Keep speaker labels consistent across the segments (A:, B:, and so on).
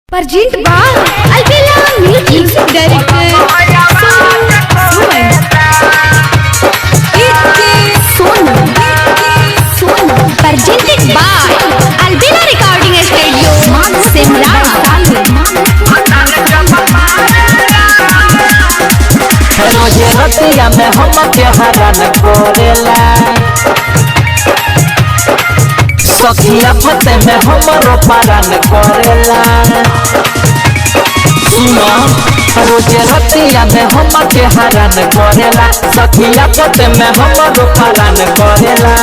A: Present by Albela music director Sonu Suman. Sonu. Presented by Albela recording studio Simra.
B: रोजे रतिया में हम के हरान करेला, सखिया फते में हमरो पारान करेला। सुनो, रोजे रतिया में हम के हरान करेला, सखिया फते में हमरो पारान करेला।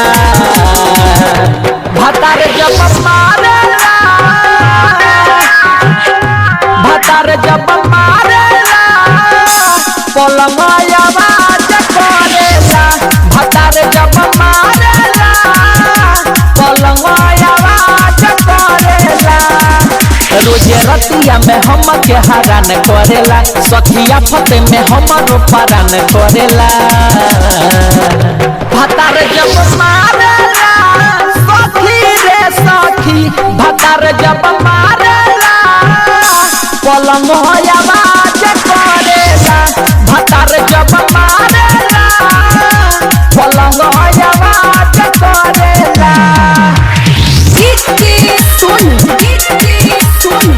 B: भतार जब मारेला, भतार जब मारेला, पलमाया बाज करेला। भतार जब मारेला, पलमाया बाज करेला। रोजे रतिया में हम के हरान करेला, सखिया फते में हमरो परान करेला। भतार जब मारेला सखी रे सखी, भतार जब मारेला, पलंग आवाज करेला। भतार जब मारेला, पलंग आवाज करेला।
A: सोनू सोनू।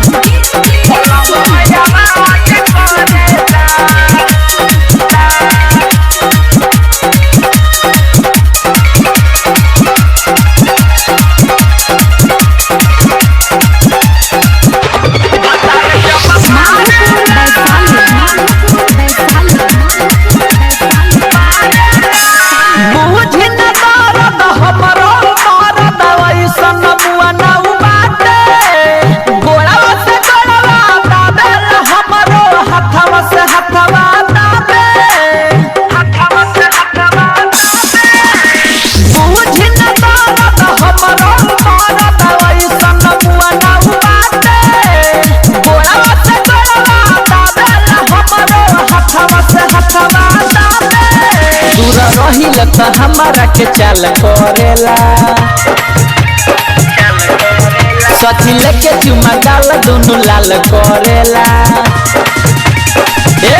B: पलंग आवाज करेला। बुझि न दर्द हमरो मरद ऐसन मुआ ना बाटे। गोड़वा से गोड़वा दाबेल हमरो, हथवा से हथवा दाबे, हथवा से हथवा दाबे। बुझि न दर्द हमरो मरद ऐसन मुआ ना बाटे। गोड़वा से गोड़वा दाबेल हमरो, हथवा से हथवा दाबे। दूर रहिल त हमारा के चाल करेला, सखी लेके चुमा गाल दुनु लाल करेला। ए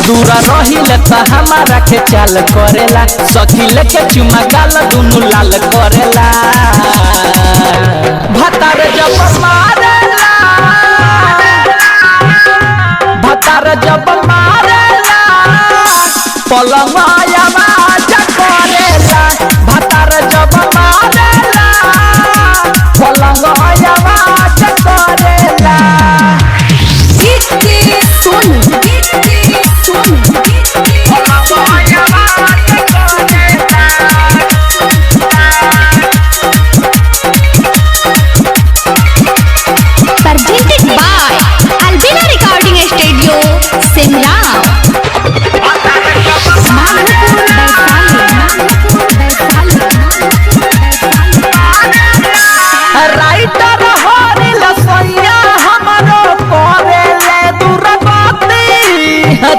B: दूर रहिल त हमारा के चाल करेला, सखी लेके चुमा गाल दुनु लाल करेला। भतार जब मारेला, भतार जब मारेला, पलंग आवाज करेला। भतार जब मारेला, पलंग आवाज करेला।
A: सोनू सोनू।
B: पलंग आवाज करेला।
A: Presented by Albela recording studio Simra.
B: Writer हरिल सैया हमरो करेले दुर्गति,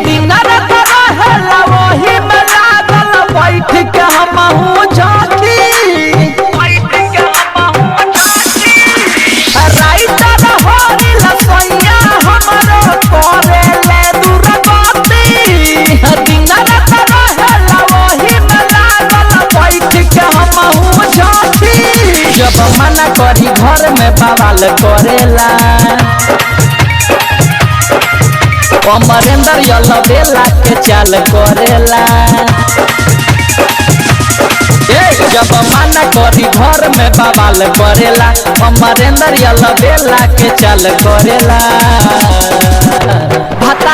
B: दिन रात रहेला वही में लागल बैठ के हमहू झांकी। राइटर हरिल सैया हमरो करेले दुर्गति, दिन रात रहेला वही में लागल बैठ के हमहू झांकी। जब मना करी घर में बवाल करेला, अमरेंद्र यलबेला के चाल करेला। ए जब मना करी घर में बवाल करेला, अमरेंद्र यलबेला के चाल करेला। भतार